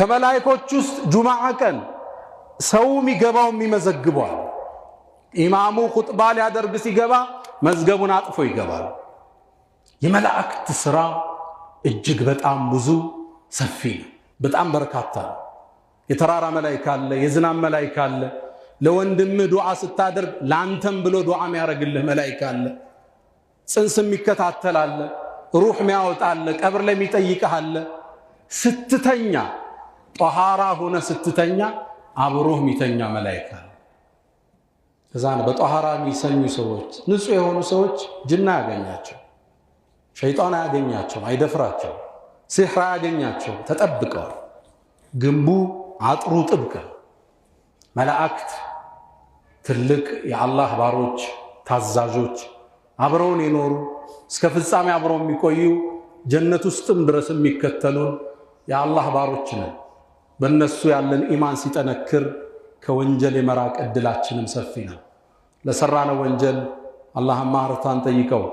ከመላይኮች ውስጥ ጁምዓ ቀን ሰው የሚገባው የሚመዘግቧል። ኢማሙ ኹጥባ ሊያደርግ ሲገባ መዝገቡን አጥፎ ይገባል። የመላእክት ስራ እጅግ በጣም ብዙ ሰፊ ነው። በጣም በርካታ ነው። የተራራ መላይካ አለ፣ የዝናብ መላይካ አለ። ለወንድምህ ዱዓ ስታደርግ ለአንተም ብሎ ዱዓ የሚያደርግልህ መላይካ አለ። ጽንስ የሚከታተል አለ፣ ሩህ የሚያወጣ አለ፣ ቀብር ላይ የሚጠይቅህ አለ። ስትተኛ ጦሃራ ሆነ ስትተኛ አብሮህ የሚተኛ መላይካ አለ። እዛ ነው በጦሃራ የሚሰኙ ሰዎች፣ ንጹህ የሆኑ ሰዎች ጅና አያገኛቸው፣ ሸይጣን አያገኛቸው፣ አይደፍራቸው፣ ሲሕር አያገኛቸው፣ ተጠብቀዋል። ግንቡ አጥሩ ጥብቅ። መላእክት ትልቅ የአላህ ባሮች ታዛዦች፣ አብረውን የኖሩ፣ እስከ ፍጻሜ አብረው የሚቆዩ፣ ጀነት ውስጥም ድረስ የሚከተሉን የአላህ ባሮች ነን። በእነሱ ያለን ኢማን ሲጠነክር ከወንጀል የመራቅ እድላችንም ሰፊ ነው። ለሰራነው ወንጀል አላህን ማህርታን ጠይቀው።